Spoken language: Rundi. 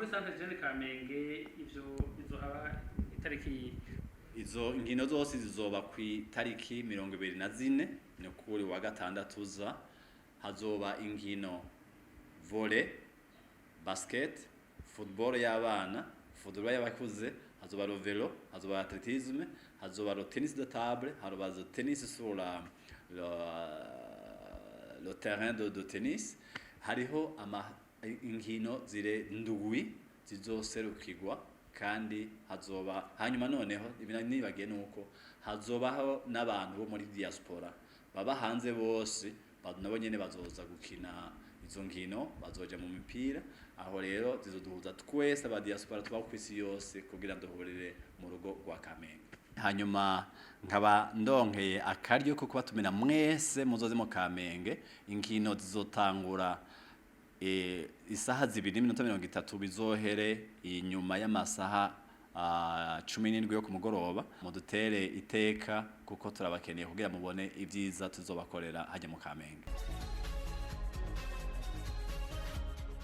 Aho kuri Centre Jeune Kamenge, ivyo bizohaba itariki yihe? Izo nkino zose zizoba ku itariki 24, ni kuri wa gatandatu uza. Hazoba inkino volley, basket, football y'abana, football y'abakuze, hazoba le vélo, hazoba athlétisme, hazoba le tennis de table, hazoba le tennis sur le terrain de tennis. Hariho ama inkino zire ndwi zizoserukirwa, kandi hazoba hanyuma noneho ibi nibagiye nuko hazobaho n'abantu bo muri diaspora baba hanze bose, nabo nyene bazoza gukina izo nkino, bazoja mu mipira. Aho rero zizoduhuza twese aba diaspora tuba ku isi yose kugira duhurire mu rugo rwa Kamenge. Hanyuma nkaba ndonkeye akaryo ko kubatumira mwese muzoze mu Kamenge. Inkino zizotangura isaha 2:30, bizohere inyuma y'amasaha 17 yo ku mugoroba. Mudutere iteka kuko turabakeneye kugira mubone ibyiza tuzobakorera hajya mu Kamenge.